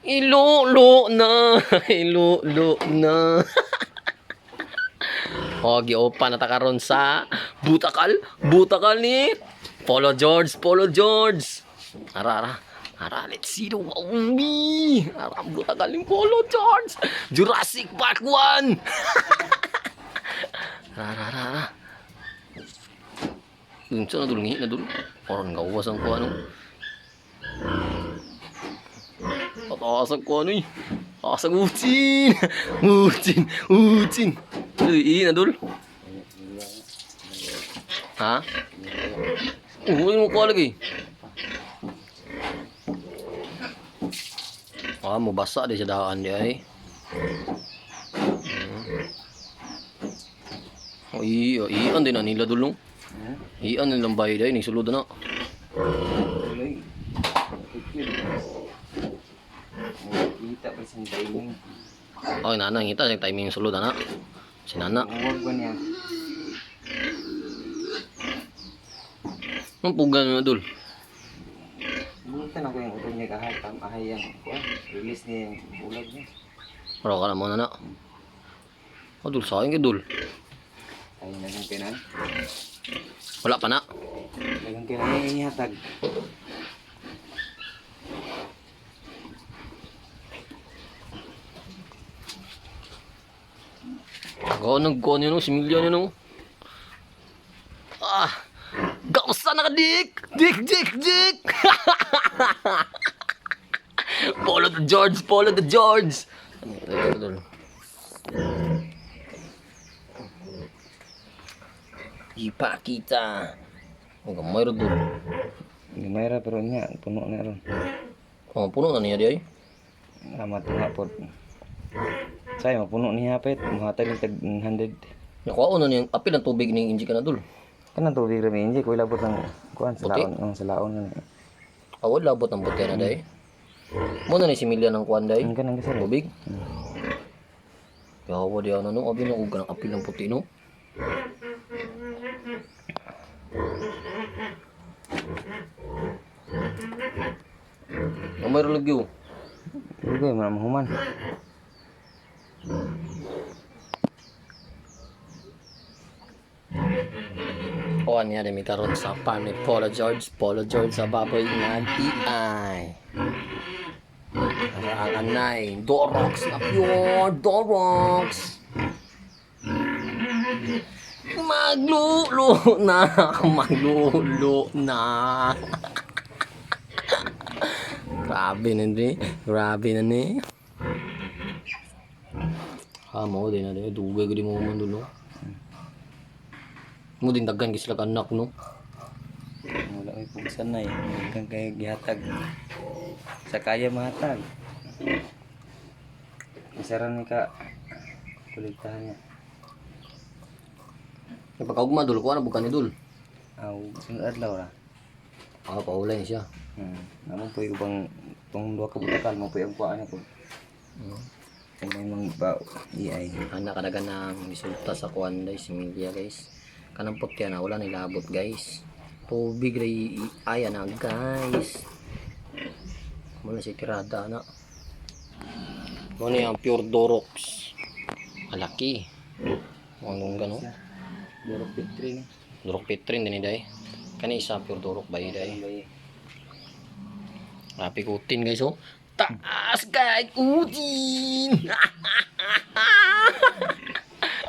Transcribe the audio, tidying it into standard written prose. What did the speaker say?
Ilulo na. Ilulo na. O, giopa na ta karon sa Butakal. Butakal ni Polo George, Polo George. Ara, ara. Ara, let's see the wowee. Ara, butakal ni Polo George. Jurassic Park 1. Ara, ara, ara, ara. Unsa na dulungi na dul. Oron gawas ang kuno. Pataas ang kuno eh. Taas ang utsin. Utsin, utsin. Uy, na dul. Ha? Uy, mo ko lagi. Ah, mo basa di sa daan di ay. Uy, ian din na nila dulong. Ian nilang bahay dahil, sulod na. Tuloy. Kita pa sa timing. Ay, nana, ngita, yung timing yung sulod na. Si nana. Huwag ba niya? Anong pugan na dul? Butan ako yung utol niya kahay. Ahay yung kuwan. Release niya yung bulag niya. Para ka naman na. Oh, dul, sayang kay dul. Ay, nagang kinan. Wala pa na. Nagang kinan yung ihatag. Ako, nagkuhan yun, no? Similya yun, no? Ah! Gausa na ka, Dick! Dick, Dick, Dick! Follow the George! Follow the George! Ano ito, ito, dul? Ipakita. Ang gamay ro, dul. Gamay ra pero niya. Puno na ron. Oh, puno na niya di ay. Amat nga po. Say, mapuno niya hapit. Muhatag ng tag 100. Nakuha na niya. Apil ang tubig ning inji ka na, dul. Kanang tubig ra mi inji kuy labot ng kuan sa Puti? laon, ang sa laon na. Awal labot ang buti na day. Muna ni si Milya ng kuan day. Ang kanang kasi. Tubig. Yawa di ano no, abi na og kanang apil ng puti no. Namay ra lagi oh. Lugay man mahuman. O niya demi karon sa farm ni Polo George, Polo George sa baboy nga iay. Ang ang anay, Dorox na pure Dorox. Maglulo na, maglulo na. Grabe na ni, grabe na ni. Ha, mo din na di, dugay gud mo man dulo. Mo din daghan gyud sila ka anak no. Wala may pugsan na eh. Kang kay gihatag. Sa kaya mahatag. Isaran ni ka kuliktahan niya. Yung pagkaugma dul ko ano bukan ni dul. Aw, sunod adlaw ra. Ah, paulay ni siya. Namo po yung bang tong duha ka butakal mo po yung kuan ako. Kung may mga ba iay. Anak kadagan ng resulta sa kuan guys, si Milya guys. Kanang putya na wala nilabot guys. Tubig ray aya na guys. Muna si tirada na. Muna yung pure Dorox. Malaki. Ang lungga no. Durok petri ni. Durok Petrin din ni day. Kani isa pure Durok ba day. Bay. Rapi kutin guys oh. Taas guys, utin.